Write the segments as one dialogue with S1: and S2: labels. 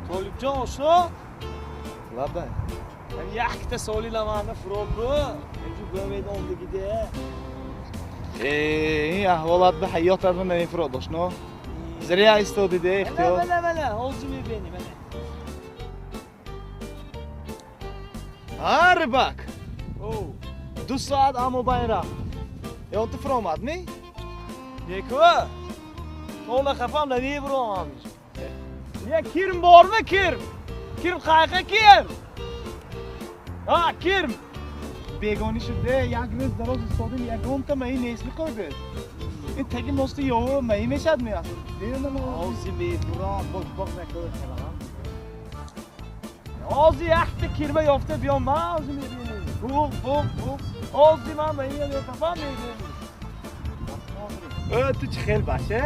S1: Толибҷон, ошно?
S2: Лабай.
S1: Якта соли ламана фурод бу. Инҷо гӯмедондагиде.
S2: Ин аҳволат ба ҳаётат ба намефурод, ошно. Зря истодиде, ихтиёр.
S1: Мана, мана, ҳозир мебинӣ, мана.
S2: А, рыбак.
S1: О.
S2: 2 соат амо байн рафт. Ё ту фуромад ми?
S1: Неку? Тола хафам намебуром. Я кирм борми, кирм? Кирм қайқа кирм? А, кирм.
S2: Бегонӣ шуде, як рӯз дароз истодим, ягонта маи нест мехӯрд. Ин таги мости ёво маи мешад ми асл.
S1: Ҳозир мебурам, боз боз накӯр. Ҳозир якта кирма ёфта биём, ман ҳозир мебинем. Буғ, буғ, буғ. Ҳозир ман маия мехафам, мебинем.
S2: Э, ту чӣ хел баше?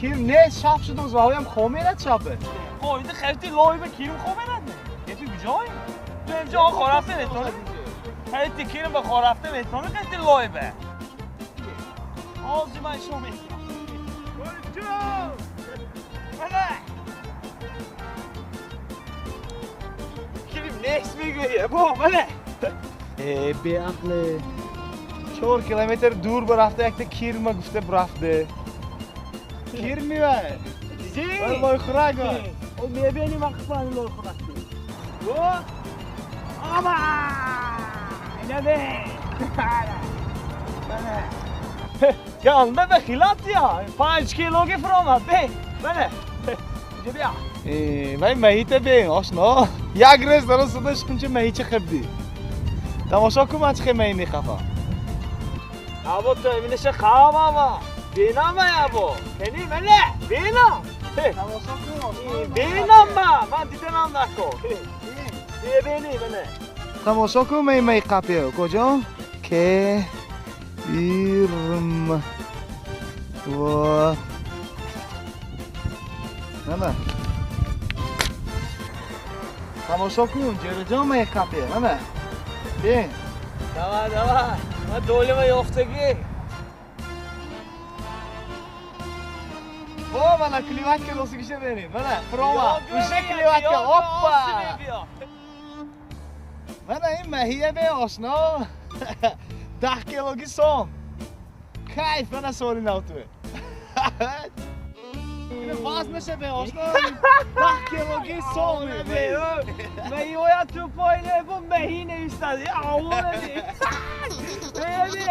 S2: Кирм нест, шаб шуд, озваҳоям хоб мерад шабе.
S1: Қоида хелти лойба кирм хоб мерад. Е ту куҷои? Ту инҷо он хорафта метавонӣ? Хелти кирм ба хорафта метавонӣ хелти лойба. Ҳозир ман шо мекунам. Толибҷон! Мана! Кирм нест мегӯя, бо, мана.
S2: Э, беақле. 4 километр дур барафта якта кирма гуфта бурафте. Кирми вай.
S1: Дизи?
S2: Вай лойхӯрак вай.
S1: О, мебинӣ ман қисмани лойхӯрак. О! Ама! Ина бе! Мана. Галма ба хилат я. 5 килоги фуромад, бе. Мана. Инҷа бия.
S2: Э, вай маҳита бе, ошно. Як рӯз дароз суда шқунча маҳича хабди. Тамошо кун ман чӣ хел маҳи мехафам.
S1: Або то эминаша қавам ама. Бинам вай або. Кени мана, бинам.
S2: Тамошо кун, ошно.
S1: Бинам ма, ман диданам нако. Бебини мана.
S2: Тамошо кун маи маи қапе, куҷо? Ке ирм. Во. Мана. Тамошо кун, ҷӯраҷон маи қапе, мана. Бин.
S1: Давай, давай. Ман долима ёфтагӣ.
S2: О, мана клевать досигиша берин. Мана, фурома. Уже клевать. Оппа! Мана ин маҳия бе, ошно. 10 килоги сом. Кайф, мана соли нав ту. Вазнаша бе, ошно. 10 килоги сом.
S1: Маҳиҳоя ту пой небу маҳӣ навистад. Авонаби. Беби.